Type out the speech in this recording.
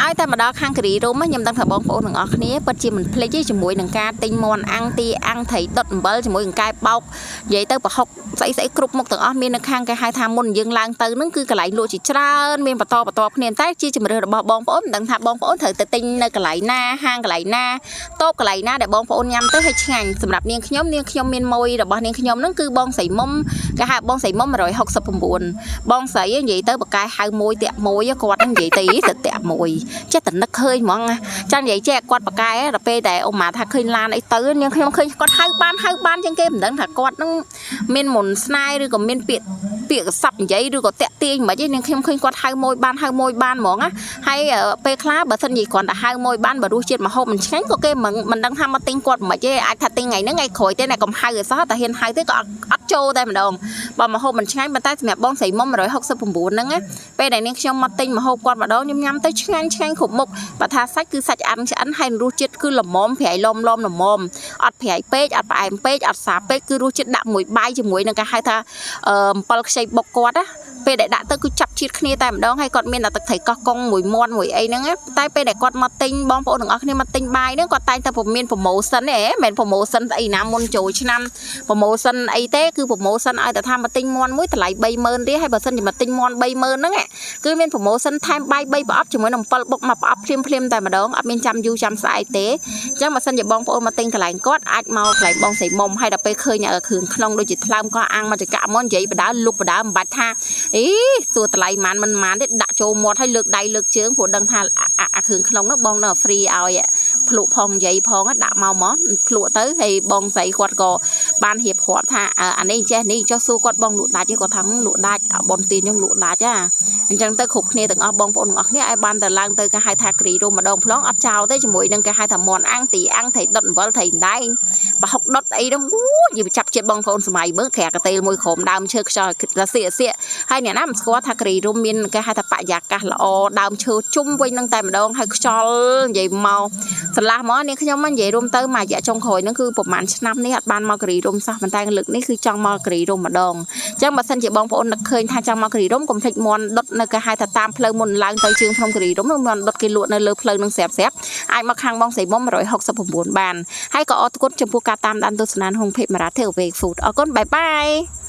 ឲ្យតែមកដល់ខាងគិរីរម្យខ្ញុំដឹងថាបងប្អូនទាំងអស់គ្នាពិតជាមិនភ្លេចទេជាមួយនឹងការទិញមាន់អាំងទាអាំងត្រីដុតអំបិលជាមួយនឹងកែបោកនិយាយទៅប្រហុកស្អីស្អីគ្រប់មុខទាំងអស់មាននៅខាងគេហៅថាមុនយើងឡើងទៅហ្នឹងគឺកន្លែងលក់ជាច្រើនមានបន្តបន្តគ្នាតែជាជំរឿរបស់បងប្អូនមិនដឹងថាបងប្អូនត្រូវទៅទិញនៅកន្លែងណាហាងកន្លែងណាតូបកន្លែងណាដែលបងប្អូនញ៉ាំទៅឲ្យឆ្ងាញ់សម្រាប់នាងខ្ញុំនាងខ្ញុំមានមួយរបស់នាងខ្ញុំហ្នឹងគឺបងស្រីមុំគេហៅបងស្រីមុំ169បងស្រីនិយាយទៅបកកែហៅមួយតាក់មួយគាត់ហ្នឹងនិយាយទៅទៅតាក់មួយចេះតែនឹកឃើញហ្មងចាំនិយាយចេះគាត់បកកែដល់ពេលតែអ៊ំម៉ាថាឃើញឡានអីទៅនាងខ្ញុំឃើញគាត់ហៅបានហៅបានជាងគេមិនដឹងថាគាត់ហ្នឹងមានមុនស្នេហ៍ឬក៏មានពាក្យពាក្យកសັບនិយាយឬក៏តាក់ទាញមិនទេនាងខ្ញុំឃើញគាត់ហៅមួយបានហៅមួយបានហ្មងណាហើយពេលខ្លះបើសិនជាគ្រាន់តែហៅមួយបានបើរសជាតិម្ហូបមិនឆ្ងាញ់ក៏គេមិនដឹងថាមកទិញគាត់មិនទេអាចថាទិញថ្ងៃហ្នឹងថ្ងៃក្រោយទេតែកុំហៅឲ្យសោះតែហ៊ានហៅទេក៏អត់ចូលតែម្ដងបើម្ហូបមិនឆ្ងាញ់ប៉ុន្តែសម្រាប់បងស្រីមុំ169ហ្នឹងណាពេលដែលនាងខ្ញុំមកទិញម្ហូបគាត់ម្ដងខ្ញុំញ៉ាំទៅឆ្ងាញ់ឆ្ងាញ់គ្រប់មុខបើថាសាច់គឺសាច់អាំងឆ្អិនហើយរសជាតិគឺល្មមប្រៃឡមឡមល្មមអត់ប្រៃពេកអត់ផ្អែមពេកអត់សាពេកគឺរសជាតិដាក់មួយបាយជាមួយនឹងគេហៅថាអំពិលខ្ចីបុកគាត់ណាពេលដែលដាក់ទៅគឺចាប់ជាតិគ្នាតែម្ដងហើយគាត់មានតែទឹកត្រីកោះកុងមួយមាន់មួយអីហ្នឹងតែពេលដែលគាត់មកទិញបងប្អូនទាំងអស់គ្នាមកទិញបាយហ្នឹងគាត់តែងតែមាន promotion ទេមិនមែន promotion ស្អីណាមុនចូលឆ្នាំ promotion អីទេគឺ promotion ឲ្យតែថាមកទិញមាន់មួយតម្លៃ30000រៀលហើយបើសិនជាមកទិញមាន់30000ហ្នឹងគឺមាន promotion ថែមបាយ3ប្រអប់ជាមួយនឹង7បុកមួយប្រអប់ភ្លាមភ្លាមតែម្ដងអត់មានចាំយូរចាំស្អែកទេអញ្ចឹងបើសិនជាបងប្អូនមកទិញកន្លែងគាត់អាចមកកន្លែងបងស្រីមុំហើយដល់ពេលឃើញគ្រឿងក្នុងដូចជាថ្លើមកោះអាំងមកចកាមកនិយាយបដើលុកបដើមិនបាច់ថាអីសួរតម្លៃម៉ានមិនម៉ានទេដាក់ចូលមាត់ហើយលើកដៃលើកជើងព្រោះដឹងថាអាគ្រឿងក្នុងហ្នឹងបងនៅ free ឲ្យភ្លក់ផងនិយាយផងដាក់មកមកភ្លក់ទៅហើយបងស្រីគាត់ក៏បានរៀបរាប់ថាអានេះចេះនេះចុះសួរគាត់បងលក់ដាច់ទេគាត់ថាលក់ដាច់ប៉ុនទៀនខ្ញុំលក់ដាច់ហ่าអញ្ចឹងទៅគ្រប់គ្នាទាំងអស់បងប្អូនទាំងអស់គ្នាឲ្យបានទៅឡើងទៅគេហៅថាគិរីរម្យម្ដងផ្លងអត់ចោលទេជាមួយនឹងគេហៅថាមាន់អាំងទីអាំងត្រីដុតអំបិលត្រីដែងប្រហុកដុតអីហ្នឹងអូយនិយាយចាប់ចិត្តបងប្អូនសម័យមើលក្រាកតេលមួយក្រុមដើមឈើខ្យល់តែសៀកសៀកហើយអ្នកណាមិនស្គាល់ថាគិរីរម្យមានគេហៅថាបរិយាកាសល្អដើមឈើជុំវិញនឹងតែម្ដងហើយខ្យល់និយាយមកស្រឡះមកនេះខ្ញុំនិយាយរួមទៅមួយរយៈចុងក្រោយហ្នឹងគឺប្រហែលឆ្នាំនេះអត់បានមកគិរីរម្យសោះប៉ុន្តែលើកនេះគឺចង់មកគិរីរម្យម្ដងអញ្ចឹងបើសិនជាបងប្អូននឹកឃើញថាចង់មកគិរីរម្យកុំភ្លេចមាន់ដុតនៅគេហៅថាតាមផ្លូវមុនឡើងទៅជើងភ្នំគិរីរម្យនោះមាន់ដុតគេលក់នៅលើផ្លូវនឹងស្រាប់ស្រាប់អាចមកខាងបងស្រីមុំ169បានហើយក៏អរគុណចំពោះការតាមដានទស្សនាក្នុង page មារ៉ា Take Away Food អរគុណ bye bye.